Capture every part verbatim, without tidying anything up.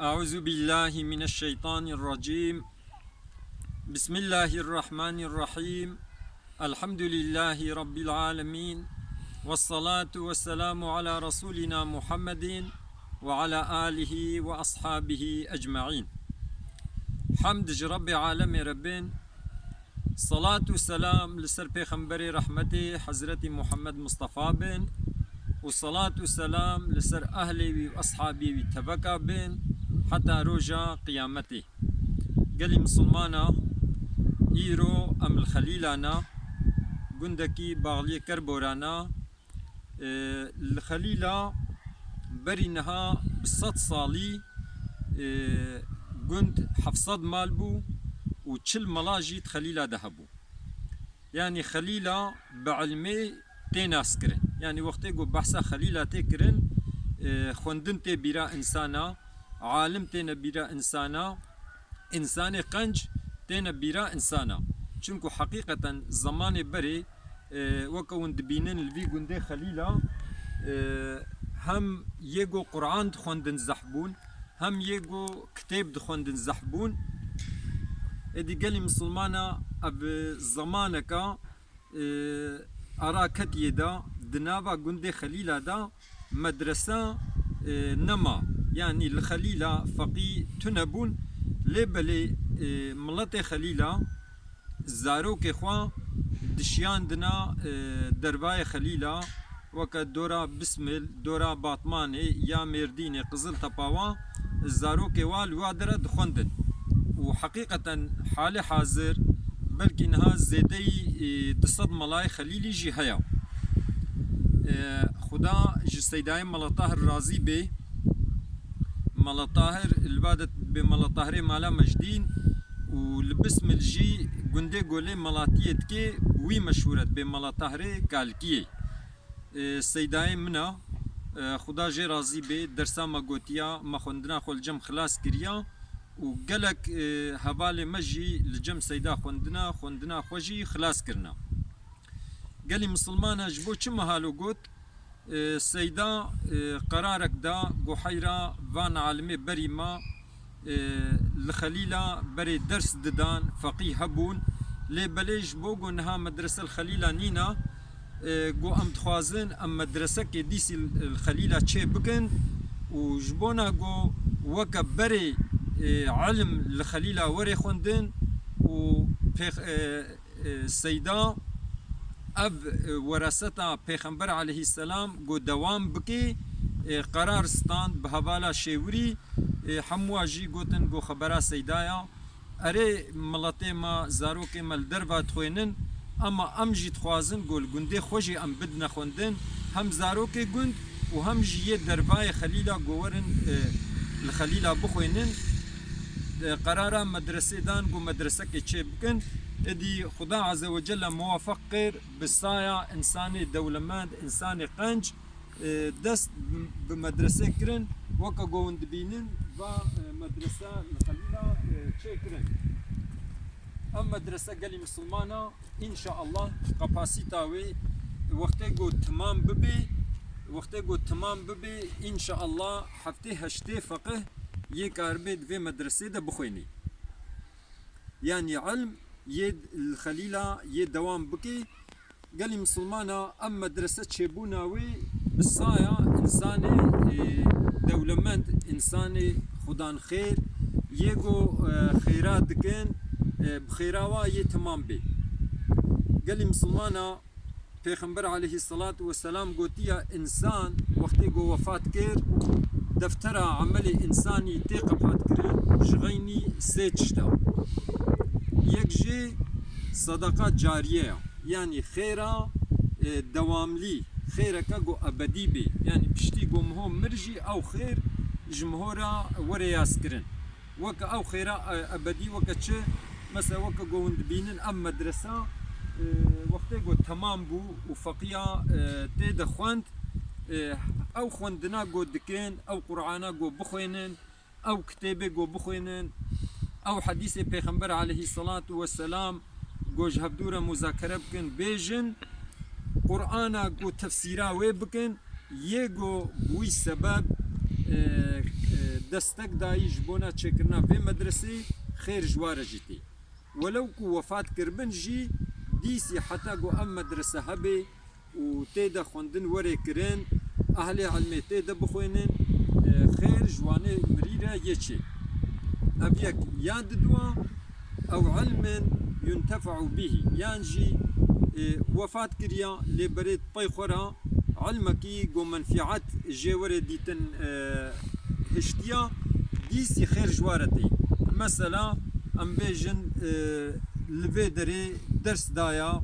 أعوذ بالله من الشيطان الرجيم. بسم الله الرحمن الرحيم. الحمد لله رب العالمين. والصلاة والسلام على رسولنا محمد وعلى آله وأصحابه أجمعين. Hemd ji Rebbê alemê re bên. Salat û selam li ser Pêxemberê rehmetê Hezretî Muhammed Mustafa bên û salat û selam li ser ehlê wî û eshabê wî teveka bên heta roja qiyametê. Gelî misilmana, îro em li Xelîla ne, gundekî baxliyê Kerboran e. E, li Xelîla berî niha bi sed salî, e, gund heft sed mal bû û çil mala jî di Xelîla de hebû. Yanî Xelîla bi ilmê tê naskirin. Yanî wextê ku behsa Xelîla tê kirin, e, xwendin tê bîra insana, alim têne bîra insana, însanê qenc têne bîra însana. Çimku heqîqeten zemanê berê, e, weke hûn dibînin li vî gundê Xelîla, e, hem yê ku Quran dixwendin zehf bûn, hem yê ku kitêb dixwendin zehf bûn. Êdî gelî misilmana ev zemaneka, e, ara ketiye de, di nava gundê Xelîla de medrese, e, nema. Yanî li Xelîla feqî tune bûn, lê belê, e, miletê Xelîla zarokê xwe dişiyandina, e, dervayê Xelîla, weke dora Bismil, dora Batmanê ya Mêrdînê, Qiziltepa wa, zarokê wa li wa dere dixwendin. Û heqîqeten halê hazir belkî niha zêdeyî, e, du sed melayê Xelîlî jî heye. E, Xuda ji Seydayê Mela Tahir razî bê. Mela Tahir, li va de bê Mela Tahirê mala Mejdîn û li Bismil jî gundê golê Melatiyê dikê, wî meşhûr e, bê Mela Tahirê Kalkiyê. E, Seydayê min e, e, Xuda jê razî bê, dersa me gotiya, me xwendina xwe li cem xilas kiriya û gelek, e, hevalê me jî li cem Seyda xwendina, xwendina xwe jî xilas kirina. Gelî misilmana ji bo çi me halo got? E, Seyda, e, qerarek da, got heyra van alimê berî me, e, li Xelîla berê ders didan, feqî hebûn. Lê belê ji bo ku niha medrese li Xelîla nîna, e, got em dixwazin em medresekê dîsî li Xelîla çê bikin û ji bona ku weke berê, e, ilm li Xelîla were xwendin û pêx-, e, e, Seyda ev, e, weraseta Pêxember aleyhisselam ku dewam bikê, e, qerar stand bi hevala Şêwirî, e, hemûa jî gotin ku xebera Seyda ya. Erê, miletê me, zarokê me li derva dixwênin, ema em jî dixwazin ku li gundê xwe jî em bidine xwendin, hem zarokê gund û hem jî yê dervayê Xelîla ku werin, e, li Xelîla bixwênin. E, qerara medresê dan ku medresekê çê bikin. Êdî Xuda Azze ve Celle muwafeq kir, bi saya însanê dewlemend, însanê qenc, e, dest bi medresê kirin. Weke ku hûn dibînin, va, e, medrese li Xelîla, e, çê kirin. Ev medrese gelî misilmana, înşaallah, kapasîta wê wextê ku timam bibê, wextê ku timam bibê, înşaallah, heftê heştê feqih yê karibê di vê medresê de bixwênî. Yanî ilm yê li Xelîla yê dewam bikê. Gelî misilmana, em medrese çêbûna wê bi saya însanê, e, dewlemend, însanê xudan xêr, yê ku, e, xêra dikin, e, bi xêra wa yê timam bê. Gelî misilmana, Pêxember aleyhisselatu vesselam gotiya, însan wextê ku wefat kir, deftera emelê însanî tê qepat kirin ji xeynî sê tişta. Yek jê sedeqa cariye ya, yanî xêra, e, dewamlî, xêreke ku ebedî bê. Yanî piştî ku miho mir jî ew xêr ji miho re were yazkirin. Weke ew xêra, e, ebedî weke çi? Mesela weke ku hûn dibînin ev medresa, e, wextê ku temam bû û feqiya, e, tê de xwend, e, ew xwendina ku dikin, ew Qur'ana ku bixwênin, ew kitêbê ku bixwênin, ew hedîsê Pêxember aleyhisselatu vesselam ku ji hevdû re muzakere bikin, bêjin, Qur'ana ku tefsîra wê bikin, yê ku bi wî sebeb, e, e, destek dayî ji bona çêkirina vê medresê, xêr ji wa re jî tê. Welew ku wefat kiribin jî, dîsî heta ku ev medrese hebe û tê de xwendin were kirin, ehlê ilmê tê de bixwênin, e, xêr ji wanê mirî re yê çê. Ev yek ya diduwa, ew ilmin yuntefe'u bihî, yan jî, e, wefat kiriya, lê berê pey xwe re ilmekî ku menfiat jê were dîtin, e, hiştiya, dîsî xêr ji wa re tê. Mesela, em bêjin, e, li vê derê ders daya,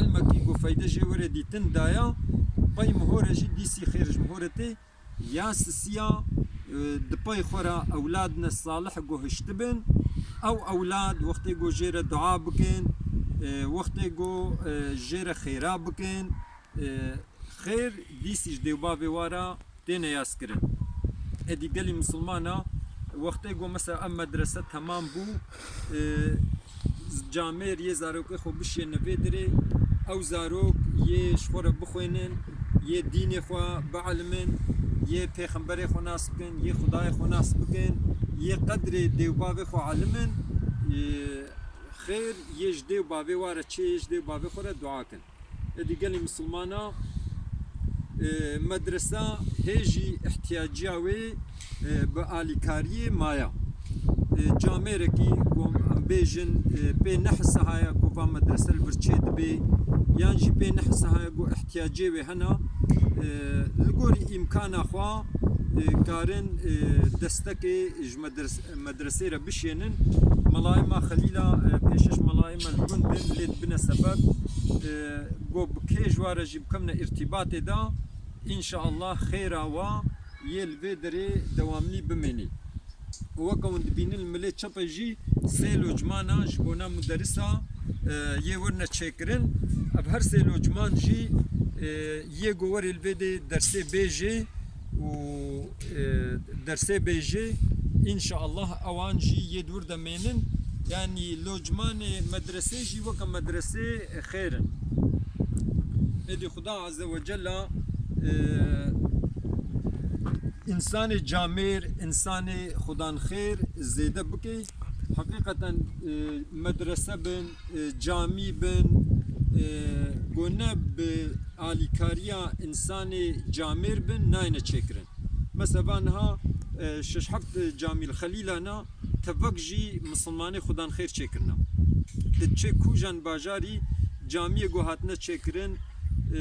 ilmekî ku feyde jê were dîtin daya, pey miho re jî dîsî xêr ji miho re tê. Ya sisiya, e, di pey xwe re ewladine salih ku hiştibin, ew ewlad wextê ku jê re dua bikin, e, wextê ku, e, jê re xêra bikin, e, xêr dîsî ji dê û bavê wa re têne yaskirin. Êdî gelî misilmana wextê ku mesela ev medrese temam bû, e, camêr yê zarokê xwe bişêne vê derê, ew zarok yê ji xwe re bixwênin, yê dînê xwe bielimin, yê pêxemberê xwe nas bikin, yê Xwedayê xwe nas bikin, yê qedrê dê û bavê xwe elimin, e, xêr yê ji dê û bavê wa re çê, yê ji dê û bavê xwe re dua kin. Êdî gelî misilmana, e, medresa hê jî ihtiyaciya wê, e, bi alîkariyê maya. E, camêrekî ku em bêjin, e, pê nehisa haya ku va medrese li vir çê dibe, yan jî pê nehisa haya ku ihtiyacê wê hena, e, li gorî îmkana xwe, e, karin, e, destekê ji medres-, medresê re bişênin. Melayê me Xelîla, e, pêşiş melayê me li gund in, lê dibine sebeb, e, ku bi kê ji wa re jî bikevne îrtîbatê de, înşeallah xêra wa yê li vê derê dewamlî bimênî. Û weke hûn dibînin li milê çepê jî sê locmana ji bona muderisa, e, yê werine çêkirin. Ev her sê locman jî, e, yê ku werê li vê dê dersê bêjê û, e, dersê bêjê, înşeallah ewan jî yê di wir de mênin. Yanî locmanê medresê jî weke medresê xêr in. Êdî Xuda Azze ve Cella, e, însanê camêr, însanê xudanxêr zêde bike. Heqîqeten, e, medrese bin, e, camî bin, e, ku ne bi alîkariya însanê camêr bin, nayne çêkirin. Mesela, va niha, e, şeş heft camî li Xelîlana tevek jî misilmanê xudanxêr çêkirina. Di çê kûjan bajarî camiyê ku hatine çêkirin, e,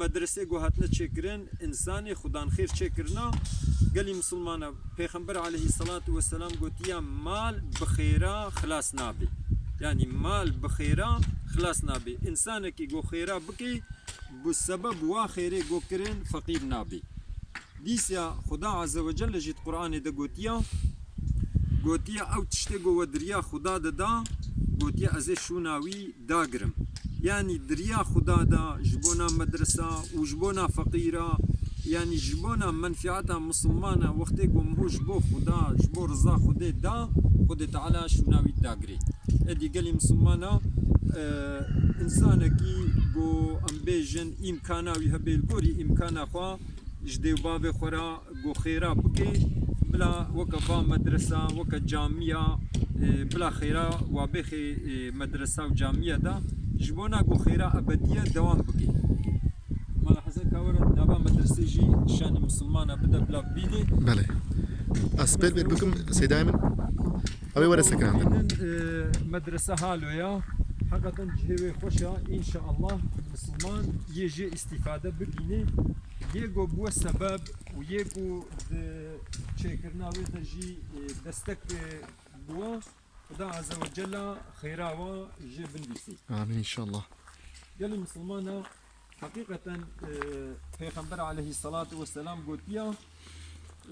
medresê ku hatine çêkirin, însanê xudanxêr çêkirina. Gelî misilmana, Pêxember aleyhisselatu vesselam gotiya, mal bi xêra xilas nabe. Yanî mal bi xêra xilas nabe. Însanekî ku xêra bike, bi sebeb wa xêrê ku kirin feqîr nabe. Dîsa Xuda Azze ve Celle jî di Qur'anê de gotiya, gotiya, ew tiştê ku we di riya Xuda de da, gotiya, ez ê şûna wî dagirim. Yanî di riya Xuda de ji bona medresa û ji bona feqîra, yanî ji bona menfiata misilmana, wextê ku miho ji bo Xuda, ji bo riza Xwedê da, Xwedê Teala şûna wî dagirê. Êdî gelî misilmana, e, însanekî ku em bêjin îmkana wî hebe, li gorî îmkana xwe, ji dê û bavê xwe re ku xêra bike, bila weke va medresa, weke camiya, e, bila xêra wa bêxê, e, medresa û camiya de, ji bona ku xêra ebedî ye dewam bike. Mala Hesen, ka were nava medresê jî şanî misilmana bide bila bibînê. Belê. Ez pêl bêr bikim, Seydayê min. Ew ê were sekinandin. Bînin, e, medrese halo ya. Heqeten cihê wê xweş e. Înşeallah misilman yê jê îstîfade bibîne. Yê ku bûye sebeb û yê ku di çêkirina wê de jî, e, destek, e, bûye, Xuda Azze ve Celle xêra wa jê binivîsî. Amîn înşeallah. Gelî misilmana, heqîqeten, e, Pêxember aleyhisselatu vesselam gotiya,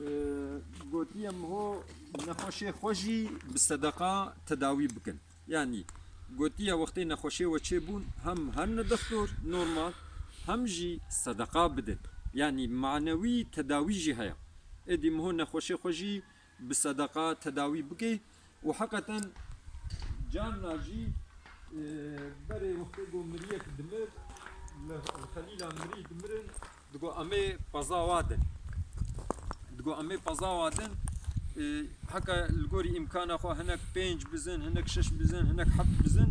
e, gotiye, miho nexweşê xwe jî bi sedeqa tedawî bikin. Yanî gotiye, wextê nexweşê we çêbûn, hem herine dextor normal, hem jî sedeqa bidin. Yanî manewî tedawî jî heye. Êdî miho nexweşê xwe jî bi sedeqa tedawî bike. Û heqeten carna jî, e, berê wextê ku miriyek dimir, li, li Xelîla mirî dimirin, digo, em ê peza wa din. Digo, em ê peza wa din, E, heka li gorî îmkana xwe hinek pênc bizin, hinek şeş bizin, hinek heft bizin,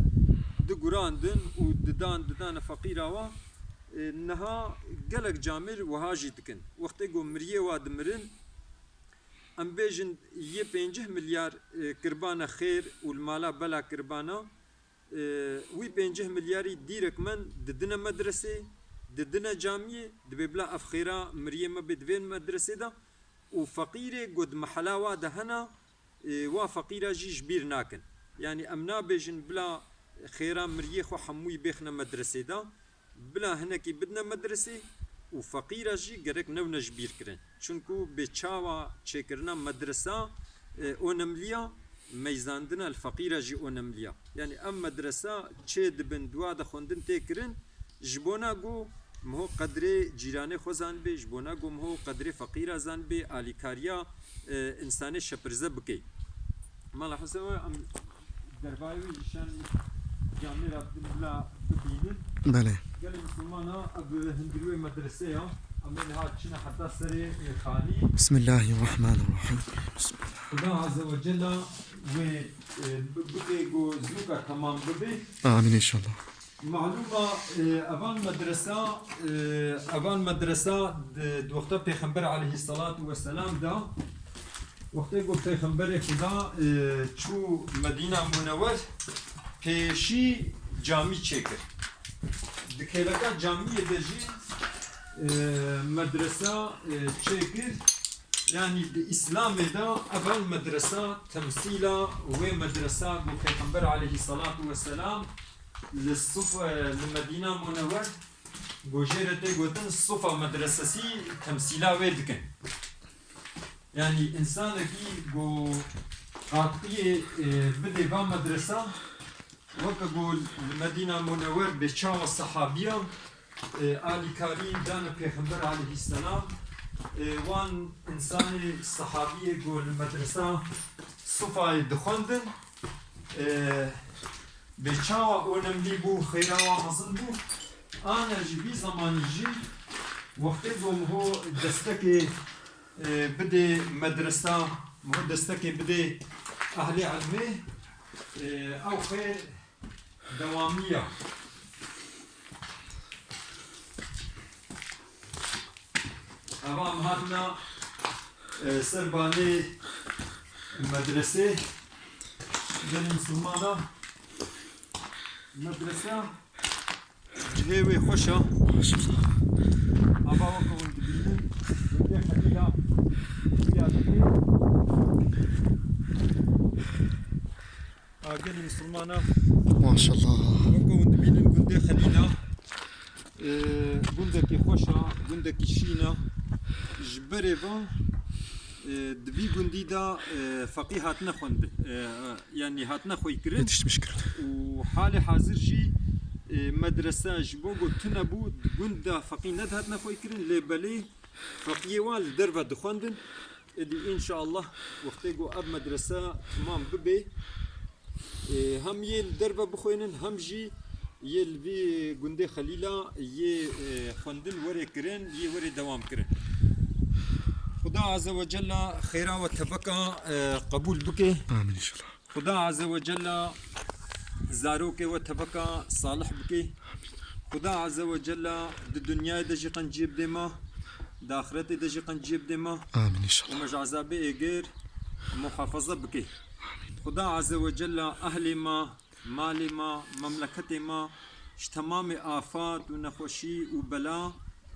digurandin û didan, didane feqîra wa. E, niha gelek camêr wiha jî dikin. Wextê ku miriyê wa dimirin, em bêjin yê pêncî milyar, e, kirbana xêr û li mala bela kirbana, e, wî pêncî milyarî dîrek men didine medresê, didine camiyê, dibê bila ev xêra miriyê me bê di vê medresê de û feqîrê ku di mehela wa de hene, e, wa feqîra jî ji bîr nakin. Yanî em nabêjin bila xêra miriyê xwe hemûyî bêxine medresê de, bila hinekî bidine medresê û feqîra jî gerek newne ji bîr kirin. Çunku bê çawa çêkirina medresa, e, onemliya, meyzandina li feqîra jî onemliya. Yanî em medresa çê dibin, dua de xwendin tê kirin, ji bona ku miho qedrê cîranê xwe zanibê, ji bona ku miho qedrê feqîra zanibê, alîkariya, e, însanê şepirze bike. Mala Hesen we em dervayê wê jî şan camêra din bila bibînin. Belê. Gelê Misilmana ev hundir wê medrese ya. Em ê niha çine heta serê, e, xanî. Bismillahirrahmanirrahim. Bismillah. Xuda Azze ve Cella wê, e, bi-, bike ku zûka temam bibe. Amin inşallah. Malûma, e, evan medresa, e, evan medresa di, di wexta Pêxember aleyhissalatu vesselam de, wextê ku Pêxemberê Xuda, e, çû Medîna Munewer, pêşî camî çêkir. Di kêleka camiyê de jî, e, medresa, e, çêkir. Yanî di Îslamê de evan medresa temsîla wê medresa ku Pêxember aleyhissalatu vesselam li Suf-, e, li Medîna Munewer, ku jê re tê gotin Sufa Medresesî, temsîla wê dikin. Yanî însanekî ku katkiyê, e, bidê va medresa, weke ku li Medîna Munewer bê çawa sehabiyan, e, alîkarî dane Pêxember aleyhisselam, e, wan însanê sehabiyê ku li medresa Sufayê dixwendin, e, bê çawa onemlî bû, xêra wan mezin bû. Ane ji vî zemanî jî wextê ku miho destekê, e, bidê medresa, miho destekê bidê ehlê ilmê, e, ew xêr dewamî ya. Eva em hatina, e, ser banê medresê gelê misilmana. Medresa cihê wê xweş e. Eva weke hûn dibînin, gundê Xelîla ya dibî. A gelê misilmana. Maşallah. Weke hûn dibînin gundê Xelîla, e, gundekî xweş a, gundekî şîn a. Ji berê ve, e, di vî gundî de, e, feqî hatine xwendin, e, yanî hatine xweykirin. Yetişmiş kirin. Û halê hazir jî, e, medrese ji bo ku tune bû, di gund de feqî nedihatine xweykirin, lê belê feqiyê wan li derve dixwendin. Êdî înşallah wextê ku ev medrese temam bibe, e, hem yê li derve bixwênin, hem jî yê li vî gundê Xelîla yê, e, xwendin were kirin, yê were dewam kirin. Xuda Azze ve Cella xêra we teveka, e, qebûl bike. Amin inşallah. Xuda Azze ve Cella zarokê we teveka salih bike. Xuda Azze ve Cella di dinyayê de jî qenciyê bidê me, di axiretê de jî qenciyê bidê me. Amin inşallah. Û me ji ezabê êgir muhafaza bike. Xuda Azze ve Cella ehlê me, malê me, memleketê me ji temamê afat û nexweşî û bela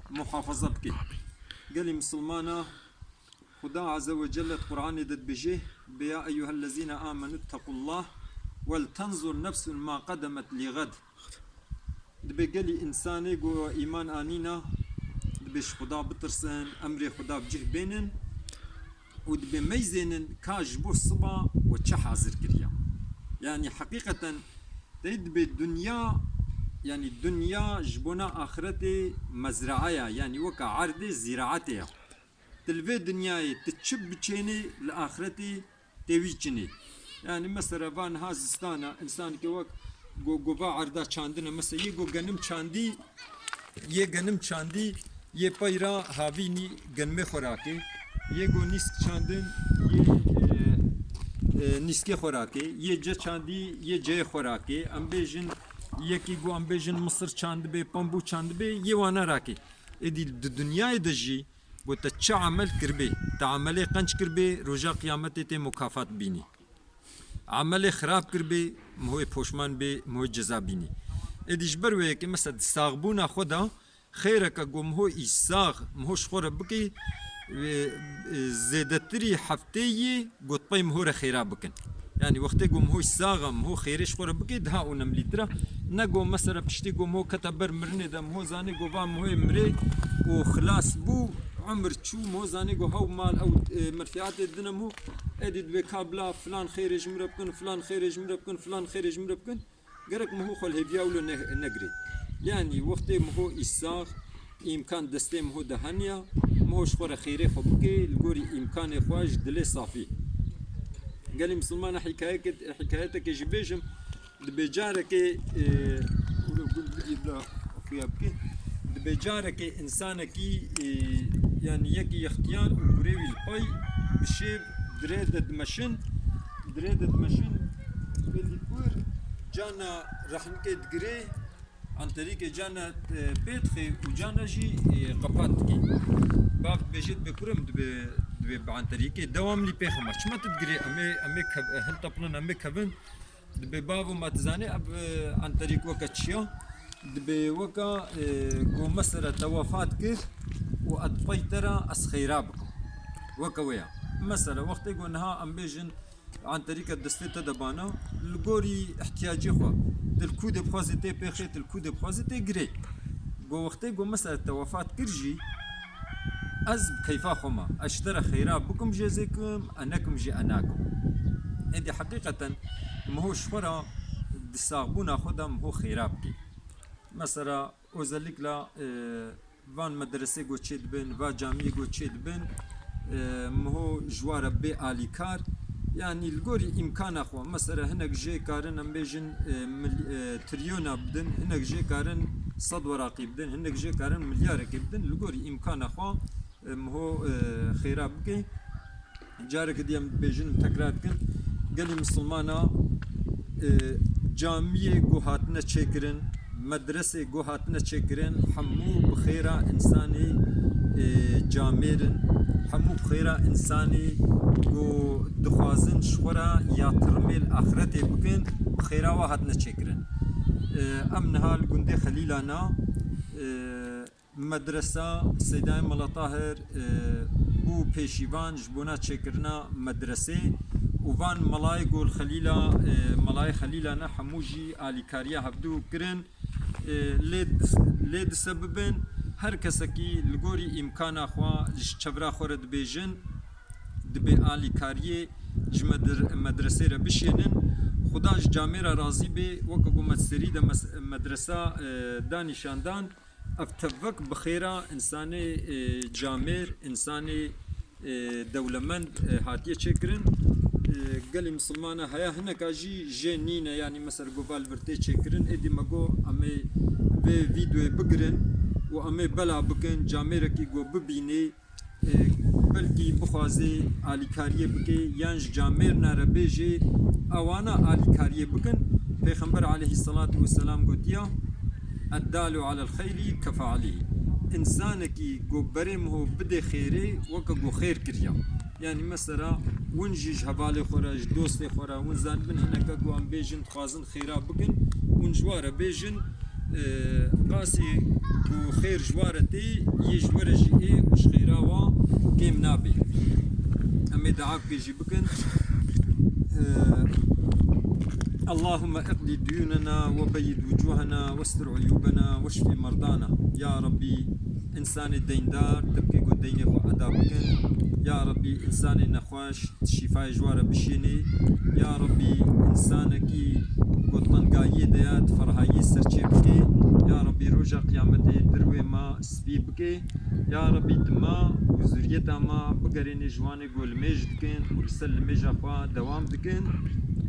muhafaza bike. Gelê misilmana, Xuda Azze ve Celle di Qur'anê de dibêje, bê ya eyyuhellezîne amenû ttequllah wel tenzur nefsun ma qedemet lî ğed. Dibê gelî însanê ku îman anîna, dibê ji Xuda bitirsin, emrê Xuda bi cih bênin û dibê meyzênin ka ji bo siba we çi hazir kiriya. Yanî heqîqeten tey dibê dinya, yanî dinya ji bona axiretê mezraa ya, yanî weka erdê zîraetê ya. Tu li vê dinyayê tu çi biçênî, li axiretê tê wî çinê. Yanî mesela va niha zistan e, însanekê wek go-, gova erda çandine, mesela yê go genim çandî, yê genim çandî, yê peyra havînî genimê xwe rakê. Yê go nîsk çandin, yê, e, e, nîskê xwe rakê, yê ce çandî, yê ceyê xwe rakê. Em bêjin, yekî go em bêjin misir çandibê, pambû çandibê, yê wana rakê. Êdî di dinyayê de jî go te çi amel kiribê, te amelê qenc kiribê, roja qiyametê tê mukafat bînî. Amelê xirab kiribê, mihoyê poşman bê, mihoyê ceza bînî. Êdî ji ber wê yekê mesela di saxbûna xwe de xêreke go miho î sax, miho ji xwe re bikî, e, e, zêdetirî heftê yî go di pey miho re xêra bikin. Yanî wextê go miho sax e, miho xêrê ji xwe re bikî, daha onemlîtir e. Ne go mesela piştî go miho kete ber mirinê de, miho zanê go va mihoyê mirê û xilas bû, umir çû, miho zanê go hew mal ew, e, merfiatê dine miho, êdî dibê ka bila filan xêrê ji min re bikin, filan xêrê ji min re bikin, filan xêrê ji min re bikin. Gerek miho xwe li hêviya wilo ne-, negirê. Yanî wextê miho î sax, îmkan destê miho de heniya, miho ji xwe re xêrê xwe bike, li gorî îmkanê xwe ji dilê safî. Gelî misilmana hîkayeke-, hîkayetekê jî bêjim, dibê carekê, e, wilo gund bigî bila xuya bike. Dibê carekê însanekî, e, yanî yekî yextiyar û kurê wî li pey bi şêv dirê de dimeşin, dirê de dimeşin, êdî kur cana rehnikê digirê, anterîkê cana, e, pê dixê û cana jî, e, qepat dikê. Bav dibêje dibê kurim dibê, dibê bi anterîkê dewamlî pê xema. Çima tu digirê? Em ê, em ê kev-, hiltepilin, em ê kevin. Dibê bavo ma dizanê ev, e, anterîk weke çi ya? Dibê weke, e, go mesela te wefat kir û ez pey te re ez xeyra bikim. Weke wê ya. Mesela wextê go niha em bêjin anterîka destê te de bana, li gorî ihtiyacê xwe, tu li ku dê bixwazê tê pêxê, tu li ku dê bixwazê tê girê. Go wextê go mesela te wefat kir jî, ez bi keyfa xwe me. Ez ji te re xeyra bikim jê zêkim, e nekim jî e nakim. Êdî heqîqeten miho ji xwe re di saxbûna xwe de miho xeyra bikê. Mesela özellikle, e, van medresê go çê dibin, va camiyê go çê dibin, e, miho ji wa re bê alîkar. Yanî li gorî îmkana xwe. Mesela hinek jê karin em bêjin, e, mil-, e, trilyona bidin, hinek jê karin sed weraqî bidin, hinek jê karin milyarekê bidin. Li gorî îmkana xwe, e, miho, e, xêra bike. Careke dî em dibêjin, tekrar dikin. Gelî misilmana, e, camiyê ku hatine çêkirin, medresê ku hatine çêkirin, hemû bi xêra însanê, e, camêr in. Hemû bi xêra însanê ku dixwazin ji xwe re ya tirimê li axretê bikin, bi xêra wa hatine çêkirin. E, em niha li gundê Xelîlana, e, Medresa Seydayê Mela Tahir, e, bû pêşîvan ji bona çêkirina medresê û van melayê ku li Xelîla, e, melayê Xelîla ne, hemû jî alîkariya hevdû kirin. E, lê, lê disebibin her kesekî li gorî îmkana xwe ji çevra xwe re dibêjin, dibê alîkariyê ji medir-, medresê re bişênin. Xuda ji camêra razî bê, weke ku me serî de mes-, medresa, e, da nîşandan. Ev tevek bi xêra însanê, e, camêr, însanê, e, dewlemend, e, hatiye çêkirin. E, gelê misilmana heya hineka jî jê nîne, yanî mesela go va li vir tê çêkirin, êdî me go em ê vê vîdeoyê bigirin û em ê bela bikin, camêrekî go bibînê, e, belkî bixwazê alîkariyê bike yan ji camêrna re bêjê, ewana alîkariyê bikin. Pêxember aleyhisselatu vesselam gotiya, "Eddalu alel xeyri kefalî." Însanekî ku berê miho bidê xêrê, weke ku xêr kiriya. Yanî mesela, win jî ji hevalê xwe re, ji dostê xwe re, win zanibin hineke ku em bêjin, dixwazin xêra bikin, hûn ji wa re bêjin, e, qasî ku xêr ji wa re tê, yê ji we re jî ê û ji xêra wa kêm nabê. Em ê dua bikê jî bikin. E, Allahümme iqdi diyunena ve beyyid vucuhena ve stir uyubena ve şfi merdana. Ya Rabbî, însanê deyndar, tu bikê ku deynê xwe eda bikin. Ya Rabbî, însanê nexweş, şîfayê ji wa re bişênê. Ya Rabbî, însanekî ku tengayiyê de ye, tu ferhayiyê ser çê bikê. Ya Rabbî, roja qiyametê dirwê me spî bikê. Ya Rabbî, tu me û zuriyeta me bigerênê ji wanê ku limêj dikin û li ser limêja xwe dewam dikin.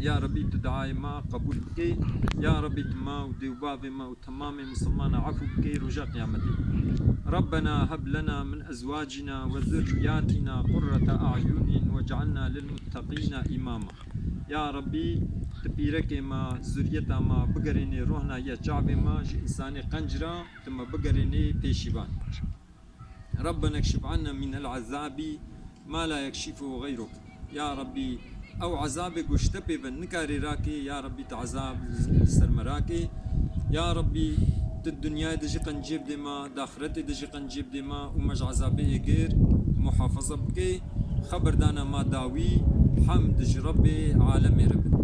Ya Rabbî, tu duayê me qebûl bikê. Ya Rabbî, tu me û dê û bavê me û temamê misilmana efû bikê roja qiyametê. ربنا هب لنا من أزواجنا وذرياتنا قرة أعين واجعلنا للمتقين إماما. Ya Rabbî, tu pîrekê me, zuriyeta me bigerênê rohna ye çavê me, ji însanê qenc re tu me bigerênê pêşîvan. ربنا اكشف عنا من العذاب ما لا يكشفه غيرك. Ya Rabbî, ew ezabê ku ji te pê ve nikarê rakê, ya Rabbî, tu ezab li ser me rakê. Ya Rabbî, tu di dinyayê de jî qenciyê bidê me, di axiretê de jî qenciyê bidê me û me ji ezabê êgir muhafaza bikê. Xeberdana me dawî, hemd ji Rebbê alemê re be.